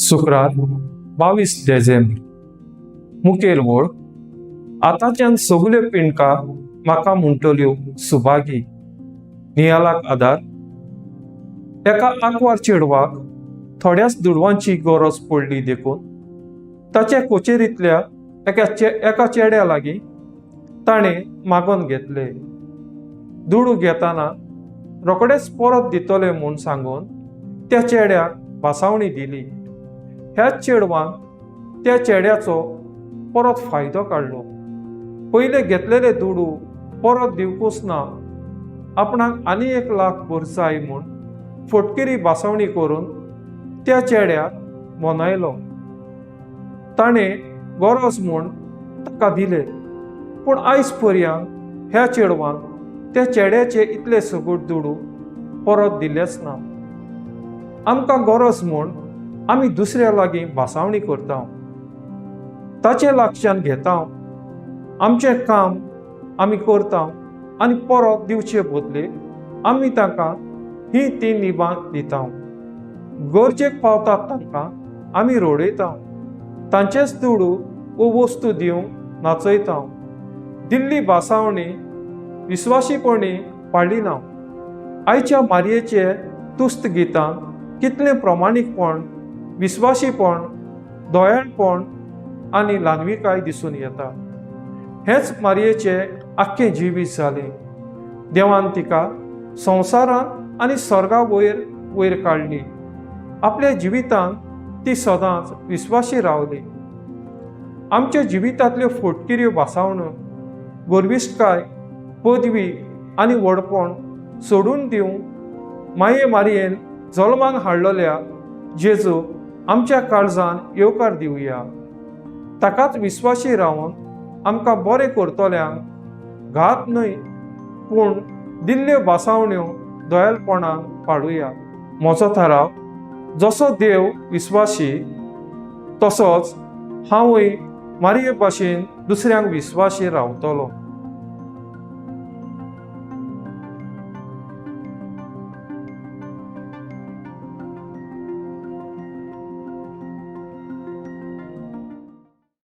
शुक्रार 22 देझेंब्र. मुखेल वळ. आतांच्यान सगल्यो पिंडका म्हाका म्हणटल्यो सुभागी. नियालाक आदार. एका आंकवार चेडवाक थोड्याच दुडवांची गरज पडली देखून ताच्या कोचेरींतल्या एका चेड्या लागीं ताणें मागोन घेतले. दुडू घेतना रोखडेच परत दितले म्हूण सांगून त्या चेड्याक भासावणी दिली. ह्याच चेडवान त्या चेड्याचो परत फायदो काडलो. पयले घेतलेले दुडू परत दिवकूच ना, आपणाक आनी 1 लाख भर जाय म्हूण फटकिरी भासावणी करून त्या चेड्याक मोनायलो. ताणें गरज म्हूण ताका दिले, पूण आयज पर्यंत ह्या चेडवान त्या चेड्याचे इतले सगट दुडू परत दिलेच ना. आमकां गरज म्हूण आमी दुसऱ्या लागीं भासावणी करता, ताचे लागच्यान घेता, आमचें काम आमी करता आनी परत दिवचे बदले आमी तांकां ही ती निबां दिता. गरजेक पावतात तांकां आमी रडयता, तांचेच दुडू वो वस्तू दिवंक नाचयता. दिल्ली भासावणी विस्वाशीपणी पाळिना. आयच्या मारयेचे तुस्त गितान कितलें प्रमाणीकपण, विस्वाशीपण, दयाळपण आनी ल्हानविकाय दिसून येता. हेंच मारयेचें आख्खें जिवीत जालें. देवान तिका संवसारांत आनी स्वर्गा वयर वयर काडली. आपल्या जिवितांत ती सदांच विस्वाशी रावली. आमच्या जिवितांतल्यो फटकिऱ्यो भासावण्यो, गर्विश्टकाय, पदवी आनी व्हडपण सोडून दिवंक माये मारयेन जल्माक हाडलेल्या जेजू आमच्या काळजान येवकार दिवया. ताकाच विस्वाशी रावन आमकां बरें करतल्यांक घात न्हय, पूण दिल्ल्यो भासावण्यो दयालपणान पाळुया. म्हजो थाराव: जसो देव विस्वाशी, तसोच हांवूय मारये भाशेन दुसऱ्यांक विस्वाशी रावतलो.